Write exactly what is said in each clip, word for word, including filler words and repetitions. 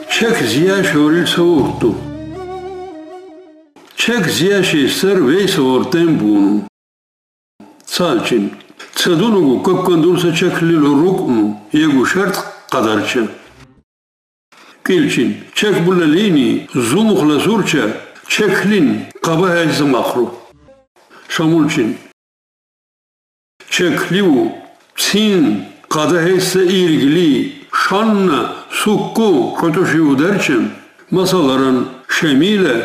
Чек зияш орил са орту. Чек зияш исер вейса ортен буну. Цалчин. Цедунугу коккандун са чеклил рукну, ягу шартӀ къадарча. Килчин. Чек буллалини зумух ласурча, чеклин къаба гьейса махру. Шамулчин. Чекливу цин къада гьейса иргли, шанна сукку кьутӀуши ударчан, масаларан, шемила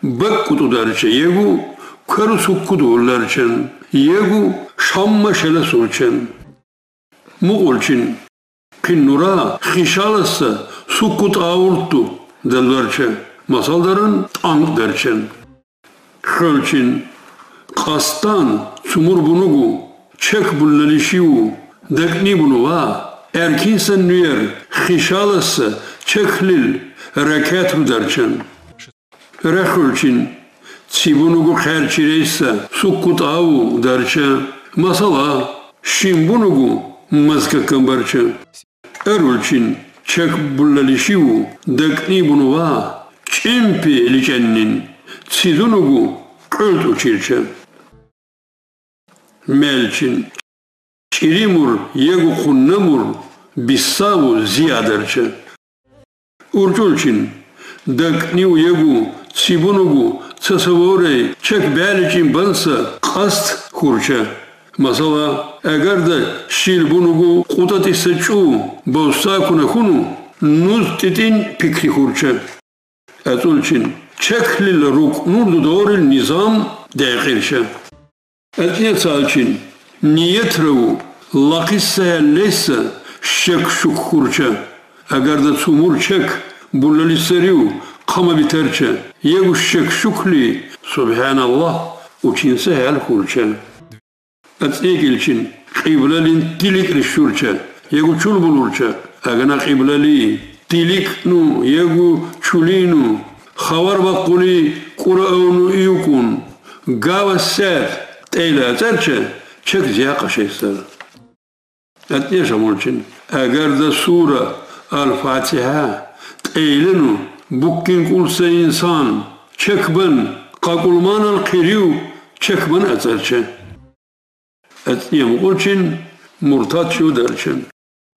бакӀ кьутӀударча, ягу квару сукку дувулларчан, ягу шамма шела сурчан. Мукьулчин. Къиннура хишаласа сукку тӀавурту делбарча, масалдаран, тӀанкӀдарчан. Хьулчин. Къастан цумур бунугу чек буллалишиву дакӀни бунува, эркинсан нуер хишаласа чеклил ракет рударчан. Рехулчин. Ци бунугу хер чирейса сукку тӀаву дарча, масала, шин бунугу мазка камбарча. Эрулчин. Чек буллалишиву дакӀни бунува чӀимпи личеннин, цидунугу кьуьлтӀ учирча. Мелчин. ЧӀиримур ягу къуннамур биссаву зиядарча. Урчулчин. ДакӀнив ягу цибунугу цасаворей чек бяличӀин банса къаст хьурча. Масала, эгер да шил бунугу кьутӀатӀиса чӀу бавсакуна хьуну, нуз тӀитӀин пикри хьурча. ЭцӀулчин. Чеклил рукнур дудорил низам декъирча. ЭцӀне цалчин. Ниетраву лакъиса гьеллейса шек-шук хьурча. Эгер да цумур чек буллалисарив къама битерча, ягу шек-шукли, субгьаналлагь, учинса гьел хьурча. ЭцӀне кӀелчин. Къиблалин тиликӀ ришурча, ягу чул булурча, агана къиблали, тиликӀну, ягу чулину, хавар бакъули кӀура авуну июкун, гава сят тӀейла ацӀарча, чек зия къашейсар. ЭцӀне шамулчин. Эгер да сура Аль-Фатигьа тӀейлену буккин кӀулса инсан чекбан, къакъулманал къирив чекбан ацӀарча. ЭцӀне мукьулчин. Муртад чи ударча.